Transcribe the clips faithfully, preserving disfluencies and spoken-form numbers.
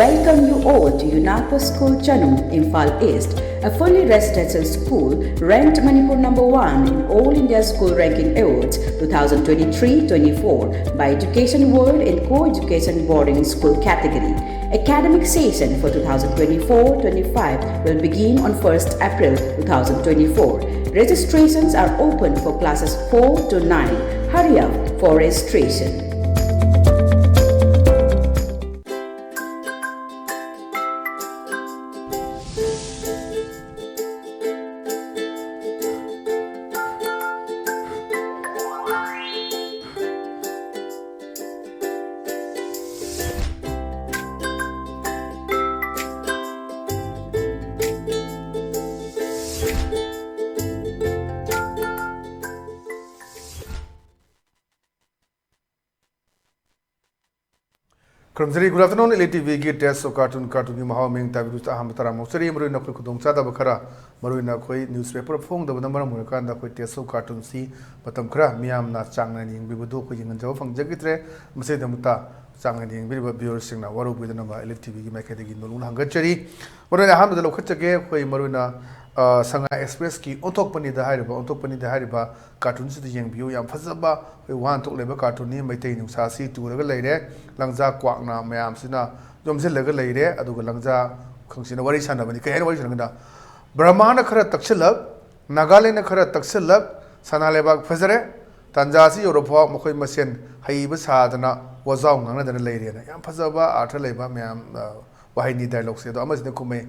Welcome you all to UNAPO School Chanung, Imphal East, a fully residential school ranked Manipur number one in All India School Ranking Awards two thousand twenty-three twenty-four by Education World in co-education boarding school category. Academic session for two thousand twenty-four twenty-five will begin on first April two thousand twenty-four. Registrations are open for classes four to nine. Hurry up for registration. ꯈꯨꯔꯨꯝꯖꯔꯤ꯫ Good afternoon, Elite TVꯒꯤ Taste of Cartoon, cartoonꯒꯤ ꯃꯍꯥꯎ ꯃꯤꯡ ꯇꯥꯕꯤꯕꯁꯤꯗ ꯑꯍꯥꯟꯕ ꯇꯔꯥꯝꯅ ꯑꯣꯛꯆꯔꯤ꯫ ꯃꯔꯨꯑꯣꯏꯅ ꯑꯩꯈꯣꯏ ꯈꯨꯗꯣꯡꯆꯥꯗꯕ ꯈꯔ, ꯃꯔꯨꯑꯣꯏꯅ ꯑꯩꯈꯣꯏ newspaper ꯐꯣꯡꯗꯕꯅ ꯃꯔꯝ ꯑꯣꯏꯔꯀꯥꯟꯗ ꯑꯩꯈꯣꯏ Taste of Cartoonꯁꯤ ꯃꯇꯝ ꯈꯔ ꯃꯤꯌꯥꯝꯅ ꯆꯥꯡ ꯅꯥꯏꯅ ꯌꯦꯡꯕꯤꯕꯗꯨ ꯑꯩꯈꯣꯏ ꯌꯦꯡꯍꯟꯖꯕ ꯐꯪꯖꯈꯤꯗ꯭ꯔꯦ꯫ ꯃꯁꯤꯒꯤꯗꯃꯛꯇ ꯆꯥꯡ ꯅꯥꯏꯅ ꯌꯦꯡꯕꯤꯔꯤꯕ viewerꯁꯤꯡꯅ ꯋꯥꯔꯧꯕꯤꯗꯅꯕ Elite TVꯒꯤ ꯃꯥꯏꯀꯩꯗꯒꯤ ꯅꯣꯂꯨꯛꯅ ꯍꯪꯒꯠꯆꯔꯤ꯫ ꯃꯔꯨꯑꯣꯏꯅ ꯑꯍꯥꯟꯕꯗ ꯂꯧꯈꯠꯆꯒꯦ, ꯑꯩꯈꯣꯏ ꯃꯔꯨꯑꯣꯏꯅ, ꯑ, ꯁꯉꯥꯏ Expressꯀꯤ ꯑꯣꯟꯊꯣꯛꯄꯅꯤꯗ ꯍꯥꯏꯔꯤꯕ, ꯑꯣꯟꯊꯣꯛꯄꯅꯤꯗ ꯍꯥꯏꯔꯤꯕ cartoonꯁꯤꯗ ꯌꯦꯡꯕꯤꯌꯨ꯫ ꯌꯥꯝ ꯐꯖꯕ ꯑꯩꯈꯣꯏ ꯋꯥꯍꯟꯊꯣꯛ ꯂꯩꯕ cartoonꯅꯤ꯫ ꯃꯩꯇꯩ ꯅꯨꯡꯁꯥꯁꯤ ꯇꯨꯔꯒ ꯂꯩꯔꯦ, ꯂꯪꯖꯥ ꯀ꯭ꯋꯥꯛꯅ ꯃꯌꯥꯝꯁꯤꯅ ꯌꯣꯝꯁꯤꯜꯂꯒ ꯂꯩꯔꯦ, ꯑꯗꯨꯒ ꯂꯪꯖꯥ ꯈꯪꯁꯤꯅ ꯋꯥꯔꯤ ꯁꯥꯟꯅꯕꯅꯤ꯫ ꯀꯩ ꯍꯥꯏꯅ ꯋꯥꯔꯤ ꯁꯥꯟꯅꯒꯦꯗ? ꯕ꯭ꯔꯍꯃꯥꯅ ꯈꯔ ꯇꯛꯁꯤꯜꯂꯛ, ꯅꯥꯒꯥꯂꯦꯟꯗꯅ ꯈꯔ ꯇꯛꯁꯤꯜꯂꯛ, ꯁꯅꯥ ꯂꯩꯕꯥꯛ ꯐꯖꯔꯦ꯫ ꯇꯥꯟꯖꯥꯁꯤ ꯌꯧꯔꯐꯥꯎ ꯃꯈꯣꯏ ꯃꯁꯦꯟ ꯍꯩꯕ ꯁꯥꯗꯅ ꯋꯥꯖꯥꯎ ꯉꯥꯡꯅꯗꯅ ꯂꯩꯔꯦꯅ꯫ ꯌꯥꯝ ꯐꯖꯕ ꯑꯥꯔꯊ ꯂꯩꯕ ꯃꯌꯥꯝ, ꯑ, ꯋꯥꯍꯩꯅꯤ, dialogueꯁꯦ꯫ ꯑꯗꯣ ꯑꯃꯁꯤꯅ ꯈꯨꯝꯃꯦ,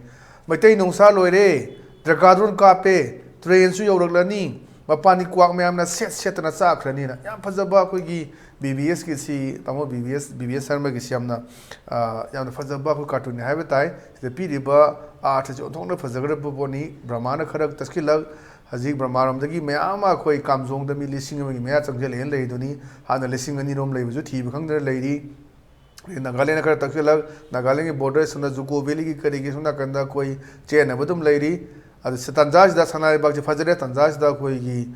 "ꯃꯩꯇꯩ ꯅꯨꯡꯁꯥ ꯂꯣꯏꯔꯦ, ꯗ꯭ꯔꯒꯥꯗ꯭ꯔꯣꯟ ꯀꯥꯞꯄꯦ, ꯇ꯭ꯔꯦꯟꯁꯨ ꯌꯧꯔꯛꯂꯅꯤ, ꯃꯄꯥꯟꯒꯤ ꯀ꯭ꯋꯥꯛ ꯃꯌꯥꯝꯅ ꯁꯦꯠ ꯁꯦꯠꯇꯅ ꯆꯥꯈ꯭ꯔꯅꯤꯅ"꯫ ꯌꯥꯝ ꯐꯖꯕ ꯑꯩꯈꯣꯏꯒꯤ BVSꯀꯤꯁꯤ, ꯇꯥꯃꯣ BVS, BVS ꯁꯔꯃꯒꯤꯁꯤ ꯌꯥꯝꯅ, ꯑ, ꯌꯥꯝꯅ ꯐꯖꯕ ꯑꯩꯈꯣꯏ cartoonꯅꯤ ꯍꯥꯏꯕ ꯇꯥꯏ꯫ ꯁꯤꯗ ꯄꯤꯔꯤꯕ ꯑꯥꯔꯊꯁꯤ ꯑꯣꯟꯊꯣꯛꯅ ꯐꯖꯈ꯭ꯔꯕ ꯄꯣꯠꯅꯤ꯫ ꯕ꯭ꯔꯍꯃꯥꯅ ꯈꯔ ꯇꯛꯁꯤꯜꯂꯛ, ꯍꯧꯖꯤꯛ ꯕ꯭ꯔꯍꯃꯥꯔꯣꯝꯗꯒꯤ ꯃꯌꯥꯝ ꯑꯃ ꯑꯩꯈꯣꯏ ꯀꯥꯝꯖꯣꯡꯗ ꯃꯤ ꯂꯤꯁꯤꯡ ꯑꯃꯒꯤ ꯃꯌꯥ ꯆꯪꯁꯤꯜꯂꯛꯑꯦꯅ ꯂꯩꯔꯤꯗꯨꯅꯤ꯫ ꯍꯥꯟꯅ ꯂꯤꯁꯤꯡ ꯑꯅꯤ ꯔꯣꯝ ꯂꯩꯕꯁꯨ ꯊꯤꯕ ꯈꯪꯗꯅ ꯂꯩꯔꯤ꯫ ꯑꯗꯩ ꯅꯥꯒꯥꯂꯦꯟꯗ ꯈꯔ ꯇꯛꯁꯤꯜꯂꯛ, ꯅꯥꯒꯥꯂꯦꯟꯒꯤ border ꯁꯣꯝꯗ ꯖꯨꯀꯣ ꯚꯦꯂꯤꯒꯤ ꯀꯔꯤꯒꯤ ꯁꯣꯝ ꯅꯥꯀꯟꯗ ꯑꯩꯈꯣꯏ ꯆꯦꯟꯅꯕ ꯑꯗꯨꯝ ꯂꯩꯔꯤ꯫ ꯑꯗꯨ ꯁ-, ꯇꯥꯟꯖꯥꯁꯤꯗ ꯁꯅꯥ ꯂꯩꯕꯥꯛꯁꯦ ꯐꯖꯔꯦ, ꯇꯥꯟꯖꯥꯁꯤꯗ ꯑꯩꯈꯣꯏꯒꯤ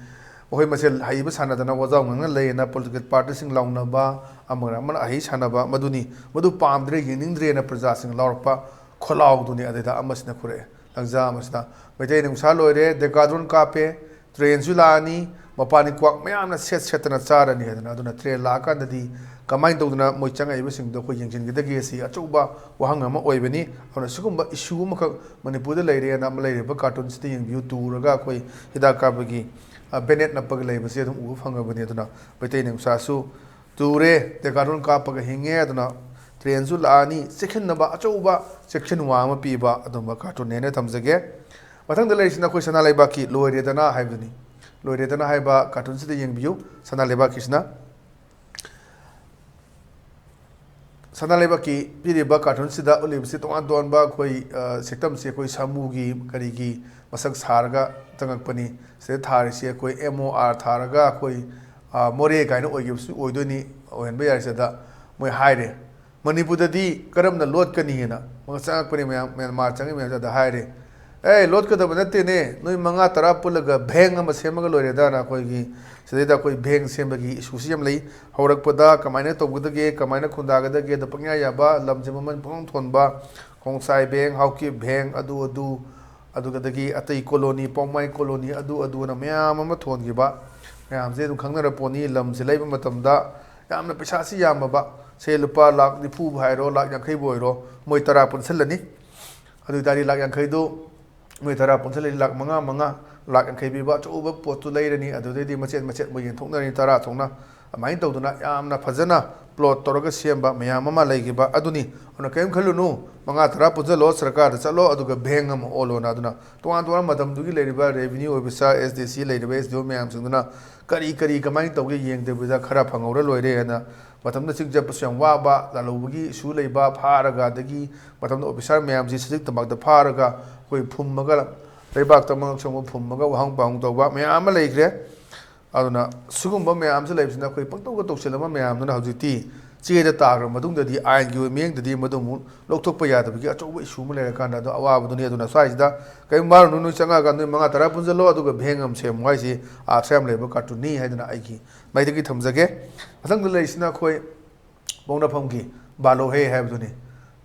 ꯑꯩꯈꯣꯏ ꯃꯁꯦꯜ ꯍꯩꯕ ꯁꯥꯟꯅꯗꯅ ꯋꯥꯖꯥꯎ ꯉꯥꯡꯅ ꯂꯩꯌꯦꯅ ꯄꯣꯂꯤꯇꯤꯀꯦꯜ ꯄꯥꯔꯇꯤꯁꯤꯡ ꯂꯥꯎꯅꯕ, ꯑꯃꯅ ꯑꯃꯅ ꯑꯍꯩ ꯁꯥꯟꯅꯕ, ꯃꯗꯨꯅꯤ꯫ ꯃꯗꯨ ꯄꯥꯝꯗ꯭ꯔꯦ, ꯌꯦꯡꯅꯤꯡꯗ꯭ꯔꯦꯅ ꯄ꯭ꯔꯖꯥꯁꯤꯡ ꯂꯥꯎꯔꯛꯄ ꯈꯣꯜꯂꯥꯎꯗꯨꯅꯤ ꯑꯗꯨꯗ ꯑꯃꯁꯤꯅ ꯈꯨꯔꯛꯑꯦ꯫ ꯂꯪꯖꯥ ꯑꯃꯁꯤꯅ ꯃꯩꯇꯩ ꯅꯨꯡꯁꯥ ꯂꯣꯏꯔꯦ, ꯗꯦꯀꯥꯗ꯭ꯔꯣꯟ ꯀꯥꯞꯄꯦ, ꯇ꯭ꯔꯦꯟꯁꯨ ꯂꯥꯛꯑꯅꯤ, ꯃꯄꯥꯟ ꯏꯀ꯭ꯋꯥꯛ ꯃꯌꯥꯝꯅ ꯁꯦꯠ ꯁꯦꯠꯇꯅ ꯆꯥꯔꯅꯤ ꯍꯥꯏꯗꯅ꯫ ꯑꯗꯨꯅ ꯇ꯭ꯔꯦꯟ ꯂꯥꯛꯑꯀꯥꯟꯗꯗꯤ ꯀꯃꯥꯏꯅ ꯇꯧꯗꯅ ꯃꯣꯏ ꯆꯪꯉꯛꯏꯕꯁꯤꯡꯗꯣ ꯑꯩꯈꯣꯏ ꯌꯦꯡꯁꯤꯟꯒꯗꯒꯦ? ꯑꯁꯤ ꯑꯆꯧꯕ ꯋꯥꯍꯪ ꯑꯃ ꯑꯣꯏꯕꯅꯤ꯫ ꯑꯗꯨꯅ ꯁꯤꯒꯨꯝꯕ ꯏꯁꯨ ꯑꯃꯈꯛ ꯃꯅꯤꯄꯨꯔꯗ ꯂꯩꯔꯦꯅ ꯑꯃ ꯂꯩꯔꯤꯕ ꯀꯥꯔꯇꯨꯟꯁꯤꯗ ꯌꯦꯡꯕꯤꯌꯨ꯫ ꯇꯨꯔꯒ ꯑꯩꯈꯣꯏ ꯍꯤꯗꯥꯛ ꯀꯥꯞꯄꯒꯤ, ꯑ, ꯕꯦꯅꯦꯠ ꯅꯞꯄꯒ ꯂꯩꯕꯁꯦ ꯑꯗꯨꯝ ꯎꯕ ꯐꯪꯉꯕꯅꯤ꯫ ꯑꯗꯨꯅ ꯃꯩꯇꯩ ꯅꯨꯡꯁꯥꯁꯨ ꯇꯨꯔꯦ, ꯗꯦꯀꯥꯔꯇꯨꯟ ꯀꯥꯞꯄꯒ ꯍꯤꯡꯉꯦ꯫ ꯑꯗꯨꯅ ꯇ꯭ꯔꯦꯟꯁꯨ ꯂꯥꯛꯑꯅꯤ, ꯆꯦꯛꯁꯤꯟꯅꯕ ꯑꯆꯧꯕ ꯆꯦꯛꯁꯤꯟꯋꯥ ꯑꯃ ꯄꯤꯕ ꯑꯗꯨꯝꯕ ꯀꯥꯔꯇꯨꯟꯅꯦꯅ ꯊꯝꯖꯒꯦ꯫ ꯃꯊꯪꯗ ꯂꯩꯔꯤꯁꯤꯅ ꯑꯩꯈꯣꯏ ꯁꯅꯥ ꯂꯩꯕꯥꯛꯀꯤ ꯂꯣꯏꯔꯦꯗꯅ ꯍꯥꯏꯕꯗꯨꯅꯤ꯫ ꯂꯣꯏꯔꯦꯗꯅ ꯍꯥꯏꯕ ꯀꯥꯔꯇꯨꯟꯁꯤꯗ ꯌꯦꯡꯕꯤꯌꯨ꯫ ꯁꯅꯥ ꯂꯩꯕꯥꯛꯀꯤꯁꯤꯅ ꯁꯅꯥ ꯂꯩꯕꯥꯛꯀꯤ ꯄꯤꯔꯤꯕ ꯀꯥꯔꯇꯨꯟꯁꯤꯗ ꯎꯠꯂꯤꯕꯁꯤ ꯇꯣꯉꯥꯟ ꯇꯣꯉꯥꯟꯕ ꯑꯩꯈꯣꯏ, ꯑ, ꯁꯛꯇꯝꯁꯤ ꯑꯩꯈꯣꯏ ꯁꯥꯃꯨꯒꯤ ꯀꯔꯤꯒꯤ ꯃꯁꯛ ꯁꯥꯔꯒ ꯆꯪꯉꯛꯄꯅꯤ꯫ ꯁꯤꯗ ꯊꯥꯔꯤꯁꯤ ꯑꯩꯈꯣꯏ ꯑꯦꯝ ꯑꯣ ꯑꯥꯔ ꯊꯥꯔꯒ ꯑꯩꯈꯣꯏ, ꯑ, ꯃꯣꯔꯦ ꯀꯥꯏꯅ ꯑꯣꯏꯈꯤꯕꯁꯨ ꯑꯣꯏꯗꯣꯏꯅꯤ, ꯑꯣꯏꯍꯟꯕ ꯌꯥꯏ꯫ ꯁꯤꯗ ꯃꯣꯏ ꯍꯥꯏꯔꯦ, ꯃꯅꯤꯄꯨꯔꯗꯗꯤ ꯀꯔꯝꯅ ꯂꯣꯠꯀꯅꯤꯅ ꯃꯣꯏ ꯆꯪꯉꯛꯄꯅꯤ꯫ ꯃꯌꯥꯝ, ꯃ꯭ꯌꯥꯟꯃꯥꯔ ꯆꯪꯉꯤ ꯃꯌꯥꯝꯁꯦ ꯑꯗ ꯍꯥꯏꯔꯦ, "ꯑꯦ, ꯂꯣꯠꯀꯗꯕ ꯅꯠꯇꯦꯅꯦ, ꯅꯣꯏ ꯃꯉꯥ ꯇꯔꯥ ꯄꯨꯜꯂꯒ ꯚꯦꯡ ꯑꯃ ꯁꯦꯝꯃꯒ ꯂꯣꯏꯔꯦꯗꯅ꯫ ꯑꯩꯈꯣꯏꯒꯤ ꯁꯤꯗꯩꯗ ꯑꯩꯈꯣꯏ ꯚꯦꯡ ꯁꯦꯝꯕꯒꯤ ꯏꯁꯨꯁꯤ ꯌꯥꯝ ꯂꯩ꯫ ꯍꯧꯔꯛꯄꯗ ꯀꯃꯥꯏꯅ ꯇꯧꯒꯗꯒꯦ, ꯀꯃꯥꯏꯅ ꯈꯨꯟꯗꯥꯒꯗꯒꯦ, ꯑꯗꯣ ꯄꯪꯌꯥ ꯌꯥꯕ, ꯂꯝꯁꯦ ꯃꯃꯜ ꯄꯪꯊꯣꯟ ꯊꯣꯟꯕ, ꯈꯣꯡꯁꯥꯏ ꯚꯦꯡ, ꯍꯥꯎꯀꯤꯞ ꯚꯦꯡ, ꯑꯗꯨ ꯑꯗꯨ, ꯑꯗꯨꯒꯗꯒꯤ ꯑꯇꯩ ꯀꯣꯂꯣꯅꯤ, ꯄꯥꯎꯃꯥꯏ ꯀꯣꯂꯣꯅꯤ, ꯑꯗꯨ ꯑꯗꯨꯅ ꯃꯌꯥꯝ ꯑꯃ ꯊꯣꯟꯈꯤꯕ ꯃꯌꯥꯝꯁꯦ ꯑꯗꯨꯝ ꯈꯪꯅꯔ ꯄꯣꯠꯅꯤ꯫ ꯂꯝꯁꯦ ꯂꯩꯕ ꯃꯇꯝꯗ ꯌꯥꯝꯅ ꯄꯩꯁꯥꯁꯤ ꯌꯥꯝꯃꯕ, ꯁꯦ ꯂꯨꯄꯥ ꯂꯥꯛ ꯅꯤꯐꯨꯕꯨ ꯍꯥꯏꯔꯣ, ꯂꯥꯛ ꯌꯥꯡꯈꯩꯕꯨ ꯑꯣꯏꯔꯣ, ꯃꯣꯏ ꯇꯔꯥ ꯄꯨꯟꯁꯤꯜꯂꯅꯤ꯫ ꯑꯗꯨ ꯑꯣꯏ ꯇꯥꯔꯗꯤ ꯂꯥꯛ ꯌꯥꯡꯈꯩꯗꯨ ꯃꯣꯏ ꯇꯔꯥ ꯄꯨꯟꯁꯤꯜꯂꯗꯤ ꯂꯥꯛ ꯃꯉꯥ, ꯃꯉꯥ, ꯂꯥꯛ ꯌꯥꯡꯈꯩ ꯄꯤꯕ ꯑꯆꯧꯕ ꯄꯣꯠꯇꯨ ꯂꯩꯔꯅꯤ꯫ ꯑꯗꯨꯗꯩꯗꯤ ꯃꯆꯦꯠ ꯃꯆꯦꯠ ꯃꯣꯏ ꯌꯦꯟꯊꯣꯛꯅꯔꯅꯤ, ꯇꯔꯥ ꯊꯣꯛꯅ꯫ ꯑꯗꯨꯃꯥꯏꯅ ꯇꯧꯗꯅ ꯌꯥꯝꯅ ꯐꯖꯅ ꯄ꯭ꯂꯣꯠ ꯇꯧꯔꯒ ꯁꯦꯝꯕ ꯃꯌꯥꯝ ꯑꯃ ꯂꯩꯈꯤꯕ ꯑꯗꯨꯅꯤ꯫ ꯑꯗꯨꯅ ꯀꯔꯤꯝ ꯈꯜꯂꯨꯅꯨ, ꯃꯉꯥ ꯇꯔꯥ ꯄꯨꯟꯁꯤꯜꯂꯣ, ꯁꯔꯀꯥꯔꯗ ꯆꯠꯂꯣ, ꯑꯗꯨꯒ ꯚꯦꯡ ꯑꯃ ꯑꯣꯜꯂꯣꯅ꯫ ꯑꯗꯨꯅ ꯇꯣꯉꯥꯟ ꯇꯣꯉꯥꯟꯕ ꯃꯇꯝꯗꯨꯒꯤ ꯂꯩꯔꯤꯕ ꯔꯦꯚꯤꯅ꯭ꯌꯨ ꯑꯣꯐꯤꯁꯥꯔ, ꯑꯦꯁ ꯗꯤ ꯁꯤ ꯂꯩꯔꯤꯕ ꯑꯦꯁ ꯗꯤ ꯑꯣ ꯃꯌꯥꯝꯁꯤꯡꯗꯨꯅ ꯀꯔꯤ ꯀꯔꯤ ꯀꯃꯥꯏꯅ ꯇꯧꯒꯦ ꯌꯦꯡꯗꯕꯤꯗ ꯈꯔ ꯐꯪꯍꯧꯔ ꯂꯣꯏꯔꯦ ꯍꯥꯏꯅ ꯃꯇꯝꯗ ꯆꯤꯡ ꯆꯠꯄꯁꯨ ꯌꯥꯝ ꯋꯥꯕ, ꯂꯥꯜꯍꯧꯕꯒꯤ ꯏꯁꯨ ꯂꯩꯕ, ꯐꯥꯔꯒ, ꯑꯗꯒꯤ ꯃꯇꯝꯗ ꯑꯣꯐꯤꯁꯥꯔ ꯃꯌꯥꯝꯁꯤ ꯁꯖꯤꯛ ꯇꯝꯄꯥꯛꯇ ꯐꯥꯔꯒ ꯑꯩꯈꯣꯏ ꯐꯨꯝꯃꯒ, ꯂꯩꯕꯥꯛꯇ ꯃꯉꯛ ꯁꯣꯝꯕ ꯐꯨꯝꯃꯒ ꯋꯥꯍꯪ ꯄꯥꯎꯍꯪ ꯇꯧꯕ ꯃꯌꯥꯝ ꯑꯃ ꯂꯩꯈ꯭ꯔꯦ꯫ ꯑꯗꯨꯅ ꯁꯤꯒꯨꯝꯕ ꯃꯌꯥꯝꯁꯤ ꯂꯩꯕꯁꯤꯅ ꯑꯩꯈꯣꯏ ꯄꯪꯇꯧꯗ ꯇꯧꯁꯤꯜꯂꯕ ꯃꯌꯥꯝꯗꯨꯅ ꯍꯧꯖꯤꯛꯇꯤ ꯆꯦꯗ ꯇꯥꯈ꯭ꯔꯕ ꯃꯇꯨꯡꯗꯗꯤ ꯑꯥꯏꯟꯒꯤ ꯑꯣꯏꯕ ꯃꯤꯠꯌꯦꯡꯗꯗꯤ ꯃꯗꯨ ꯑꯃꯨꯛ ꯂꯧꯊꯣꯛꯄ ꯌꯥꯗꯕꯒꯤ ꯑꯆꯧꯕ ꯏꯁꯨ ꯑꯃ ꯂꯩꯔꯀꯥꯟꯗ ꯑꯗꯨ ꯑꯋꯥꯕꯗꯨꯅꯤ꯫ ꯑꯗꯨꯅ ꯁ꯭ꯋꯥꯏꯁꯤꯗ ꯀꯔꯤꯝ ꯋꯥꯔꯨꯅꯨ, ꯅꯣꯏ ꯆꯪꯉꯛꯑꯀꯥꯟꯗ ꯅꯣꯏ ꯃꯉꯥ ꯇꯔꯥ ꯄꯨꯟꯁꯤꯜꯂꯣ, ꯑꯗꯨꯒ ꯚꯦꯡ ꯑꯃ ꯁꯦꯝꯃꯨ ꯍꯥꯏꯁꯤ ꯑꯥꯔꯊ ꯌꯥꯝ ꯂꯩꯕ ꯀꯥꯔꯇꯨꯟꯅꯤ ꯍꯥꯏꯗꯅ ꯑꯩꯒꯤ ꯃꯥꯏꯗꯒꯤ ꯊꯝꯖꯒꯦ꯫ ꯃꯊꯪꯗ ꯂꯩꯔꯤꯁꯤꯅ ꯑꯩꯈꯣꯏ ꯄꯣꯛꯅꯐꯝꯒꯤ ꯕꯥꯂꯣꯍꯦ ꯍꯥꯏꯕꯗꯨꯅꯤ꯫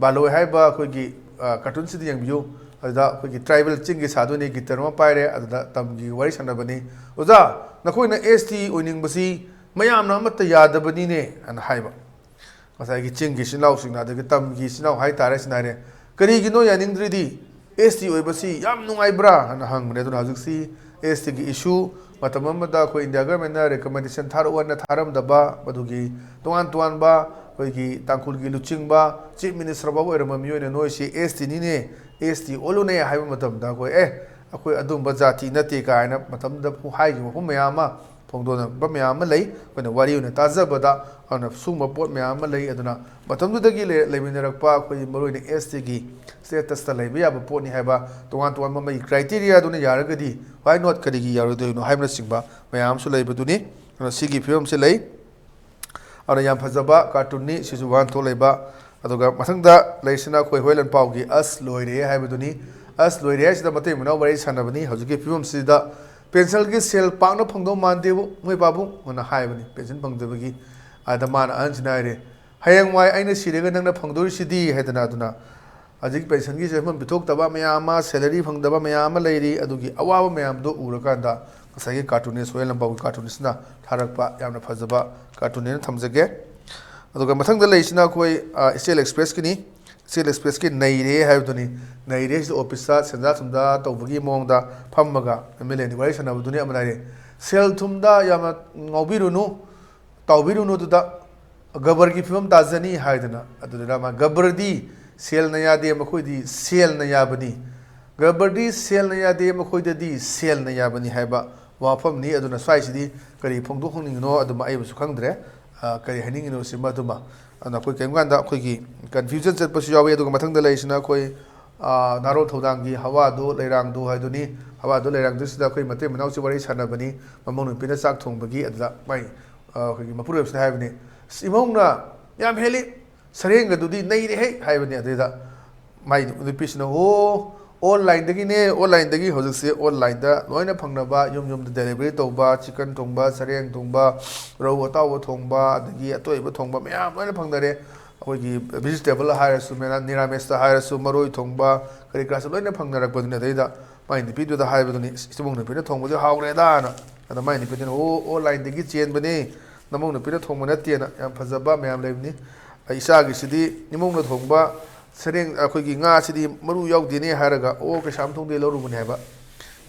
ꯕꯥꯂꯣꯍꯦ ꯍꯥꯏꯕ ꯑꯩꯈꯣꯏꯒꯤ, ꯑ, ꯀꯥꯔꯇꯨꯟꯁꯤꯗ ꯌꯦꯡꯕꯤꯌꯨ꯫ ꯑꯗꯨꯗ ꯑꯩꯈꯣꯏꯒꯤ ꯇ꯭ꯔꯥꯏꯕꯦꯜ ꯆꯤꯡꯒꯤ ꯁꯥꯗꯣꯏꯅꯤ, ꯒꯤꯇꯔ ꯑꯃ ꯄꯥꯏꯔꯦ, ꯑꯗꯨꯗ ꯇꯝꯒꯤ ꯋꯥꯔꯤ ꯁꯥꯟꯅꯕꯅꯤ꯫ "ꯑꯣꯖꯥ, ꯅꯈꯣꯏꯅ ꯑꯦꯁ ꯇꯤ ꯑꯣꯏꯅꯤꯡꯕꯁꯤ ꯃꯌꯥꯝꯅ ꯑꯃꯠꯇ ꯌꯥꯗꯕꯅꯤꯅꯦ" ꯍꯥꯏꯅ ꯍꯥꯏꯕ꯫ ꯉꯁꯥꯏꯒꯤ ꯆꯤꯡꯒꯤ ꯏꯆꯤꯟ ꯏꯅꯥꯎꯁꯤꯡꯅ, ꯑꯗꯒꯤ ꯇꯝꯒꯤ ꯏꯆꯤꯟ ꯏꯅꯥꯎ ꯍꯥꯏꯇꯥꯔꯦ, ꯁꯤꯅ ꯍꯥꯏꯔꯦ, "ꯀꯔꯤꯒꯤꯅꯣ ꯌꯥꯅꯤꯡꯗ꯭ꯔꯤꯗꯤ? ꯑꯦꯁ ꯇꯤ ꯑꯣꯏꯕꯁꯤ ꯌꯥꯝ ꯅꯨꯡꯉꯥꯏꯕ꯭ꯔꯥ?" ꯍꯥꯏꯅ ꯍꯪꯕꯅꯦ꯫ ꯑꯗꯨꯅ ꯍꯧꯖꯤꯛꯁꯤ ꯑꯦꯁ ꯇꯤꯒꯤ ꯏꯁꯨ, ꯃꯇꯝ ꯑꯃꯗ ꯑꯩꯈꯣꯏ ꯏꯟꯗꯤꯌꯥ ꯒꯚꯔꯟꯃꯦꯟꯠꯅ ꯔꯤꯀꯃꯦꯟꯗꯦꯁꯟ ꯊꯥꯔꯛꯑꯣꯅ ꯊꯥꯔꯝꯗꯕ, ꯃꯗꯨꯒꯤ ꯇꯣꯉꯥꯟ ꯇꯣꯉꯥꯟꯕ ꯑꯩꯈꯣꯏꯒꯤ ꯇꯥꯡꯈꯨꯜꯒꯤ ꯂꯨꯆꯤꯡꯕ ꯆꯤꯐ ꯃꯤꯅꯤꯁꯇꯔ ꯐꯥꯎꯕ ꯑꯣꯏꯔꯝꯕ ꯃꯤꯑꯣꯏꯅ, "ꯅꯣꯏꯁꯤ ꯑꯦꯁ ꯇꯤꯅꯤꯅꯦ, ꯑꯦꯁ ꯇꯤ ꯑꯣꯜꯂꯨꯅꯦ" ꯍꯥꯏꯕ ꯃꯇꯝꯗ ꯑꯩꯈꯣꯏ, "ꯑꯦ, ꯑꯩꯈꯣꯏ ꯑꯗꯨꯝꯕ ꯖꯥꯇꯤ ꯅꯠꯇꯦ" ꯀꯥꯏꯅ ꯃꯇꯝꯗꯨꯗ ꯍꯥꯏꯈꯤꯕ ꯋꯥꯐꯝ ꯃꯌꯥꯝ ꯑꯃ ꯐꯣꯡꯗꯣꯛꯅꯕ ꯃꯌꯥꯝ ꯑꯃ ꯂꯩ꯫ ꯑꯩꯈꯣꯏꯅ ꯋꯥꯔꯤ ꯑꯣꯏꯅ ꯇꯥꯖꯕꯗ, ꯑꯗꯨꯅ ꯁꯨꯝꯕ ꯄꯣꯠ ꯃꯌꯥꯝ ꯑꯃ ꯂꯩ꯫ ꯑꯗꯨꯅ ꯃꯇꯝꯗꯨꯗꯒꯤ ꯂꯩ-, ꯂꯩꯃꯤꯟꯅꯔꯛꯄ ꯑꯩꯈꯣꯏ ꯃꯔꯨꯑꯣꯏꯅ ꯑꯦꯁ ꯇꯤꯒꯤ ꯁ꯭ꯇꯦꯇꯁꯇ ꯂꯩꯕ ꯌꯥꯕ ꯄꯣꯠꯅꯤ ꯍꯥꯏꯕ ꯇꯣꯉꯥꯟ ꯇꯣꯉꯥꯟꯕ ꯃꯩ ꯀ꯭ꯔꯥꯏꯇꯦꯔꯤꯌꯥꯗꯨꯅ ꯌꯥꯔꯒꯗꯤ, why not, ꯀꯔꯤꯒꯤ ꯌꯥꯔꯣꯏꯗꯣꯏꯅꯣ ꯍꯥꯏꯕꯅꯆꯤꯡꯕ ꯃꯌꯥꯝ ꯑꯃꯁꯨ ꯂꯩꯕꯗꯨꯅꯤ꯫ ꯑꯗꯨꯅ ꯁꯤꯒꯤ ꯐꯤꯕꯝꯁꯤ ꯂꯩ꯫ ꯑꯗꯨꯅ ꯌꯥꯝ ꯐꯖꯕ ꯀꯥꯔꯇꯨꯟꯅꯤ, ꯁꯤꯁꯨ ꯋꯥꯍꯟꯊꯣꯛ ꯂꯩꯕ꯫ ꯑꯗꯨꯒ ꯃꯊꯪꯗ ꯂꯩꯔꯤꯁꯤꯅ ꯑꯩꯈꯣꯏ ꯍꯣꯏ ꯂꯟꯄꯥꯎꯒꯤ "ꯑꯁ ꯂꯣꯏꯔꯦ" ꯍꯥꯏꯕꯗꯨꯅꯤ꯫ "ꯑꯁ ꯂꯣꯏꯔꯦ" ꯍꯥꯏꯁꯤꯗ ꯃꯇꯩ ꯃꯅꯥꯎ ꯋꯥꯔꯤ ꯁꯥꯟꯅꯕꯅꯤ꯫ "ꯍꯧꯖꯤꯛꯀꯤ ꯐꯤꯕꯝꯁꯤꯗ ꯄꯦꯟꯁꯤꯜꯒꯤ ꯁꯦꯜ ꯄꯥꯛꯅ ꯐꯪꯗꯧ ꯃꯥꯟꯗꯦꯕꯨ ꯃꯣꯏ ꯄꯥꯕꯨꯡ" ꯑꯅ ꯍꯥꯏꯕꯅꯤ, ꯄꯦꯟꯁꯤꯜ ꯐꯪꯗꯕꯒꯤ꯫ ꯑꯗ ꯃꯥꯅ, ꯑꯍꯟꯁꯤꯅ ꯍꯥꯏꯔꯦ, "ꯍꯌꯦꯡꯋꯥꯏ ꯑꯩꯅ ꯁꯤꯔꯒ ꯅꯪꯅ ꯐꯪꯗꯣꯔꯤꯁꯤꯗꯤ" ꯍꯥꯏꯗꯅ꯫ ꯑꯗꯨꯅ ꯍꯧꯖꯤꯛ ꯄꯦꯟꯁꯟꯒꯤ ꯁꯦꯟꯐꯝ ꯄꯤꯊꯣꯛꯇꯕ ꯃꯌꯥꯝ ꯑꯃ, ꯁꯦꯂꯔꯤ ꯐꯪꯗꯕ ꯃꯌꯥꯝ ꯑꯃ ꯂꯩꯔꯤ꯫ ꯑꯗꯨꯒꯤ ꯑꯋꯥꯕ ꯃꯌꯥꯝꯗꯣ ꯎꯔꯀꯥꯟꯗ ꯉꯁꯥꯏꯒꯤ ꯀꯥꯔꯇꯨꯅꯤꯁ, ꯍꯣꯌꯦꯜ ꯂꯝꯄꯥꯎꯒꯤ ꯀꯥꯔꯇꯨꯅꯤꯁꯅ ꯊꯥꯔꯛꯄ ꯌꯥꯝꯅ ꯐꯖꯕ ꯀꯥꯔꯇꯨꯟꯅꯦꯅ ꯊꯝꯖꯒꯦ꯫ ꯑꯗꯨꯒ ꯃꯊꯪꯗ ꯂꯩꯔꯤꯁꯤꯅ ꯑꯩꯈꯣꯏ, ꯑ, ꯏꯁꯇꯦꯜ ꯑꯦꯛꯁꯄ꯭ꯔꯦꯁꯀꯤꯅꯤ꯫ ꯏꯁꯇꯦꯜ ꯑꯦꯛꯁꯄ꯭ꯔꯦꯁꯀꯤ "ꯅꯩꯔꯦ" ꯍꯥꯏꯕꯗꯨꯅꯤ꯫ ꯅꯩꯔꯦ ꯍꯥꯏꯁꯤꯗ ꯑꯣꯐꯤꯁꯇ ꯁꯦꯟꯖꯥ ꯊꯨꯝꯖꯥ ꯇꯧꯕꯒꯤ ꯃꯑꯣꯡꯗ ꯐꯝꯃꯒ ꯑꯦꯝ ꯑꯦꯜ ꯑꯦꯅ ꯋꯥꯔꯤ ꯁꯥꯟꯅꯕꯗꯨꯅꯤ ꯑꯃ ꯂꯩꯔꯦ꯫ "ꯁꯦꯜ ꯊꯨꯝꯗ ꯌꯥꯝꯅ ꯉꯥꯎꯕꯤꯔꯨꯅꯨ, ꯇꯥꯎꯕꯤꯔꯨꯅꯨ ꯑꯗꯨꯗ, ꯒꯕꯔꯒꯤ ꯐꯤꯕꯝ ꯇꯥꯖꯅꯤ" ꯍꯥꯏꯗꯅ꯫ ꯑꯗꯨꯗꯨꯅ ꯃꯥ, "ꯒꯕꯔꯗꯤ ꯁꯦꯜꯅ ꯌꯥꯗꯦ, ꯃꯈꯣꯏꯗꯤ ꯁꯦꯜꯅ ꯌꯥꯕꯅꯤ꯫ ꯒꯕꯔꯗꯤ ꯁꯦꯜꯅ ꯌꯥꯗꯦ, ꯃꯈꯣꯏꯗꯗꯤ ꯁꯦꯜꯅ ꯌꯥꯕꯅꯤ" ꯍꯥꯏꯕ ꯋꯥꯐꯝꯅꯤ꯫ ꯑꯗꯨꯅ ꯁ꯭ꯋꯥꯏꯁꯤꯗꯤ ꯀꯔꯤ ꯐꯣꯡꯗꯣꯛꯍꯟꯅꯤꯡꯉꯤꯅꯣ ꯑꯗꯨꯃ ꯑꯩꯕꯨꯁꯨ ꯈꯪꯗ꯭ꯔꯦ꯫ ꯑ, ꯀꯔꯤ ꯍꯥꯏꯅꯤꯡꯉꯤꯅꯣ ꯁꯤꯃ ꯑꯗꯨꯃ꯫ ꯑꯗꯨꯅ ꯑꯩꯈꯣꯏ ꯀꯔꯤꯒꯨꯝꯕ ꯀꯥꯟꯗ ꯑꯩꯈꯣꯏꯒꯤ ꯀꯟꯐ꯭ꯌꯨꯖꯟ ꯆꯠꯄꯁꯨ ꯌꯥꯎꯋꯤ꯫ ꯑꯗꯨꯒ ꯃꯊꯪꯗ ꯂꯩꯔꯤꯁꯤꯅ ꯑꯩꯈꯣꯏ, ꯑ, ꯅꯍꯥꯔꯣꯜ ꯊꯧꯗꯥꯡꯒꯤ "ꯍꯋꯥꯗꯨ ꯂꯩꯔꯥꯡꯗꯨ" ꯍꯥꯏꯗꯨꯅꯤ꯫ "ꯍꯋꯥꯗꯨ ꯂꯩꯔꯥꯡꯗꯨ" ꯁꯤꯗ ꯑꯩꯈꯣꯏ ꯃꯇꯩ ꯃꯅꯥꯎꯁꯤ ꯋꯥꯔꯤ ꯁꯥꯟꯅꯕꯅꯤ꯫ ꯃꯃꯧ ꯅꯨꯄꯤꯅ ꯆꯥꯛ ꯊꯣꯡꯕꯒꯤ ꯑꯗꯨꯗ ꯃꯥꯏ, ꯑ, ꯑꯩꯈꯣꯏꯒꯤ ꯃꯄꯨꯔꯣꯏꯕꯁꯤꯅ ꯍꯥꯏꯕꯅꯤ, "ꯑꯁ, ꯏꯃꯧꯅ ꯌꯥꯝ ꯍꯦꯜꯂꯤ, ꯁꯔꯦꯡꯒꯗꯨꯗꯤ ꯅꯩꯔꯦꯍꯦ ꯍꯥꯏꯕꯅꯤ꯫ ꯑꯗꯨꯗ ꯃꯥꯏ ꯅꯨꯄꯤꯁꯤꯅ, ꯑꯣ, ꯑꯣꯟꯂꯥꯏꯟꯗꯒꯤꯅꯦ, ꯑꯣꯟꯂꯥꯏꯟꯗꯒꯤ ꯍꯧꯖꯤꯛꯁꯦ ꯑꯣꯟꯂꯥꯏꯟꯗ ꯂꯣꯏꯅ ꯐꯪꯅꯕ, ꯌꯨꯝ ꯌꯨꯝꯗ ꯗꯦꯂꯤꯚꯔꯤ ꯇꯧꯕ, ꯆꯤꯛꯀꯟ ꯊꯣꯡꯕ, ꯁꯔꯦꯡ ꯊꯣꯡꯕ, ꯔꯧ ꯑꯇꯥꯎꯕ ꯊꯣꯡꯕ, ꯑꯗꯒꯤ ꯑꯇꯣꯏꯕ ꯊꯣꯡꯕ ꯃꯌꯥꯝ ꯂꯣꯏꯅ ꯐꯪꯅꯔꯦ꯫ ꯑꯩꯈꯣꯏꯒꯤ ꯚꯤꯖꯤꯇꯦꯕꯜ ꯍꯥꯏꯔꯁꯨ, ꯃꯦꯔꯥ-, ꯅꯤꯔꯥꯃꯤꯁꯇ ꯍꯥꯏꯔꯁꯨ, ꯃꯔꯣꯏ ꯊꯣꯡꯕ, ꯀꯔꯤ ꯀꯔꯥꯁꯨ ꯂꯣꯏꯅ ꯐꯪꯅꯔꯛꯄꯗꯨꯅꯤ꯫ ꯑꯗꯩꯗ ꯃꯥꯏ ꯅꯨꯄꯤꯗꯨꯗ ꯍꯥꯏꯕꯗꯨꯅꯤ, "ꯏꯁ, ꯏꯃꯧ ꯅꯨꯄꯤꯅ ꯊꯣꯡꯕꯗꯤ ꯍꯥꯎꯈ꯭ꯔꯦꯗꯥꯅ"꯫ ꯑꯗ ꯃꯥꯏ ꯅꯨꯄꯤꯗꯨꯅ, "ꯑꯣ, ꯑꯣꯟꯂꯥꯏꯟꯗꯒꯤ ꯆꯦꯟꯕꯅꯤ, ꯅꯃꯧ ꯅꯨꯄꯤꯅ ꯊꯣꯡꯕ ꯅꯠꯇꯦꯅ", ꯌꯥꯝ ꯐꯖꯕ ꯃꯌꯥꯝ ꯂꯩꯕꯅꯤ꯫ ꯑꯩ ꯏꯆꯥꯒꯤꯁꯤꯗꯤ ꯏꯃꯧꯅ ꯊꯣꯡꯕ ꯁꯔꯦꯡ, ꯑꯩꯈꯣꯏꯒꯤ ꯉꯥꯁꯤꯗꯤ ꯃꯔꯨ ꯌꯥꯎꯗꯦꯅꯦ ꯍꯥꯏꯔꯒ, "ꯑꯣ, ꯀꯩꯁꯥꯝꯊꯣꯡꯗꯒꯤ ꯂꯧꯔꯨꯕꯅꯦ" ꯍꯥꯏꯕ꯫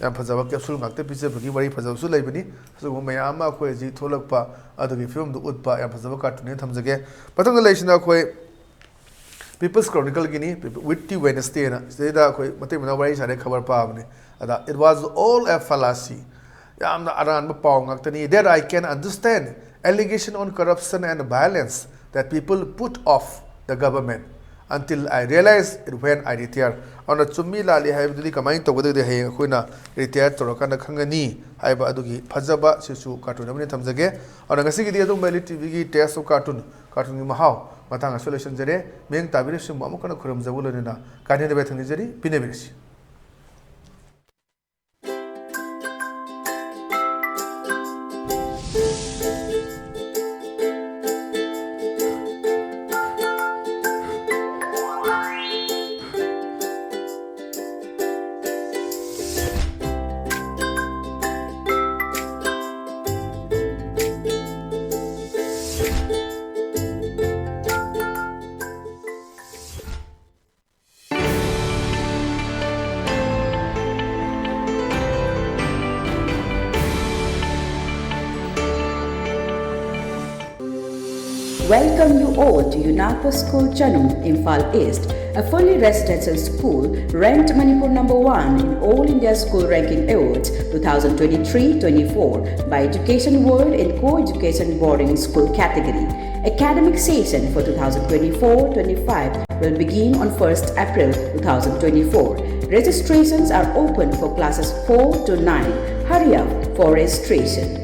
ꯌꯥꯝ ꯐꯖꯕ ꯀꯦꯞꯁꯨꯜ ꯉꯥꯛꯇ ꯄꯤꯖꯕꯒꯤ ꯋꯥꯔꯤ ꯐꯖꯕꯁꯨ ꯂꯩꯕꯅꯤ꯫ ꯑꯁꯤꯒꯨꯝꯕ ꯃꯌꯥꯝ ꯑꯃ ꯑꯩꯈꯣꯏ ꯍꯧꯖꯤꯛ ꯊꯣꯛꯂꯛꯄ ꯑꯗꯨꯒꯤ ꯐꯤꯕꯝꯗꯨ ꯎꯠꯄ ꯌꯥꯝ ꯐꯖꯕ ꯀꯥꯔꯇꯨꯟꯅꯦꯅ ꯊꯝꯖꯒꯦ꯫ ꯃꯊꯪꯗ ꯂꯩꯔꯤꯁꯤꯅ ꯑꯩꯈꯣꯏ People's Chronicleꯒꯤꯅꯤ, Witty Wednesdayꯅ꯫ ꯁꯤꯗꯩꯗ ꯑꯩꯈꯣꯏ ꯃꯇꯩ ꯃꯅꯥꯎ ꯋꯥꯔꯤ ꯁꯥꯔꯦ, ꯈꯕꯔ ꯄꯥꯕꯅꯤ꯫ ꯑꯗ, "It was all a fallacy." ꯌꯥꯝꯅ ꯑꯔꯥꯟꯕ ꯄꯥꯎ ꯉꯥꯛꯇꯅꯤ꯫ "That I can understand allegation on corruption and violence that people put off the government until I realize it when I retire." ꯑꯗꯨꯅ ꯆꯨꯝꯃꯤ ꯂꯥꯜꯂꯤ ꯍꯥꯏꯕꯗꯨꯗꯤ ꯀꯃꯥꯏꯅ ꯇꯧꯒꯗꯒꯦ, ꯍꯌꯦꯡ ꯑꯩꯈꯣꯏꯅ ꯔꯤꯇꯥꯌꯔ ꯇꯧꯔꯀꯥꯟꯗ ꯈꯪꯒꯅꯤ ꯍꯥꯏꯕ ꯑꯗꯨꯒꯤ ꯐꯖꯕ ꯁꯤꯁꯨ ꯀꯥꯔꯇꯨꯟ ꯑꯃꯅꯤ ꯊꯝꯖꯒꯦ꯫ ꯑꯗꯨꯅ ꯉꯁꯤꯒꯤꯗꯤ ꯑꯗꯨꯝ ꯚꯦꯂꯤ ꯇꯤꯚꯤꯒꯤ Taste of Cartoon, ꯀꯥꯔꯇꯨꯟꯒꯤ ꯃꯍꯥꯎ ꯃꯇꯥꯡ ꯑꯁꯤꯗ ꯂꯣꯏꯁꯤꯟꯖꯔꯦ꯫ ꯃꯤꯠꯌꯦꯡ ꯇꯥꯕꯤꯔꯤꯕꯁꯤꯡꯕꯨ ꯑꯃꯨꯛ ꯍꯟꯅ ꯈꯨꯔꯨꯝꯖꯕ ꯂꯣꯏꯅꯅ ꯀꯥꯏꯅꯗꯕ ꯌꯥꯏꯐ ꯊꯧꯅꯤꯖꯔꯤ꯫ ꯄꯤꯅꯕꯤꯔꯁꯤ꯫ Welcome you all to UNAPO School Chanung, Imphal East, a fully residential school ranked Manipur number one in All India School Ranking Awards two thousand twenty-three twenty-four by Education World in Co-Education Boarding School category. Academic session for two thousand twenty-four twenty-five will begin on first April two thousand twenty-four. Registrations are open for classes four to nine. Hurry up for registration.